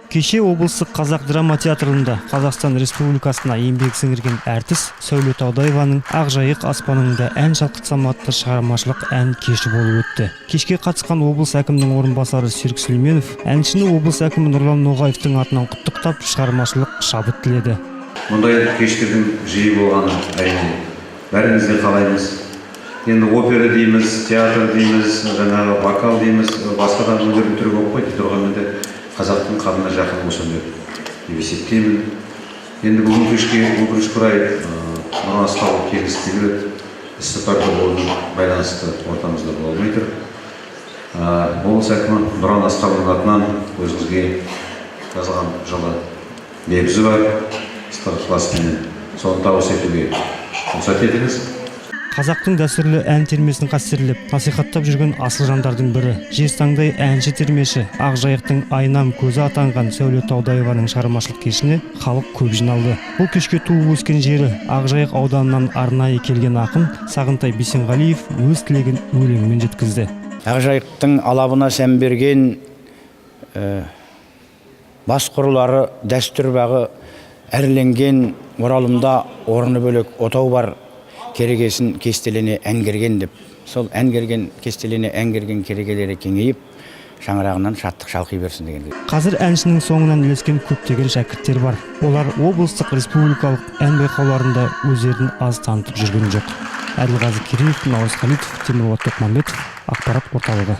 Кеше облыстық қазақ драма театрында Қазақстан Республикасына еңбек сіңірген әртіс Сәуле Таудаеваның «Ақжайық аспаныңда ән шалқытсам» атты шығармашылық ән кеші болып өтті. Кешке қатысқан облыс әкімінің орынбасары Серік Сүлейменов әншіні облыс әкімі Нұрлан Ноғаевтың атынан құттықтап, шығармашылық шабыт тіледі. Мұндай кештердің жиі болғаны, әрине, бәріміз де қалаймыз. Енді опера дейміз, театр дейміз, жаңағы вокал дейміз, басқа да өнердің түрі көп қой. Дей тұрғанмен де, қазақтың қанына жақын осы өнер деп есептеймін. Енді бүгінгі кешке, өкінішке орай, Нұрлан Асқарұлы келгісі келіп еді, іссапарда болуына байланысты ортамызда бола алмай тұр. Облыс әкімі Нұрлан Асқарұлының атынан өзіңізге жазылған жылы лебізі бар, ыстық ықыласпенен соны табыс етуге рұқсат етіңіз. Қазақтың дәстүрлі ән термесін қастерлеп, насихаттап жүрген асыл жандардың бірі, жезтаңдай әнші, термеші, Ақжайықтың айнам көзі атанған Сәуле Таудаеваның шығармашылық кешіне халық көп жиналды. Бұл кешке туып өскен жері Ақжайық ауданынан арнайы келген ақын Сағынтай Бейсенғалиев өз тілегін өлеңімен жеткізді. Ақжайықтың алабына сән берген, бас құрылары, дәстүр бағы әрленген, Оралымда орны бөлек отау бар, керегесін кестелене әңгерген деп, сол әңгерген, кестелене әңгерген керегелері кеңейіп, шаңырағынан шаттық шалқи берсін деген. Қазір әншінің соңынан ілескен көптеген шәкірттер бар. Олар облыстық, республикалық ән байқауларында өздерін аз танытып жүрген жоқ. Әділғазы Кереев, Наурыз Халитов, Темірболат Тоқмамбетов, ақпарат орталығы.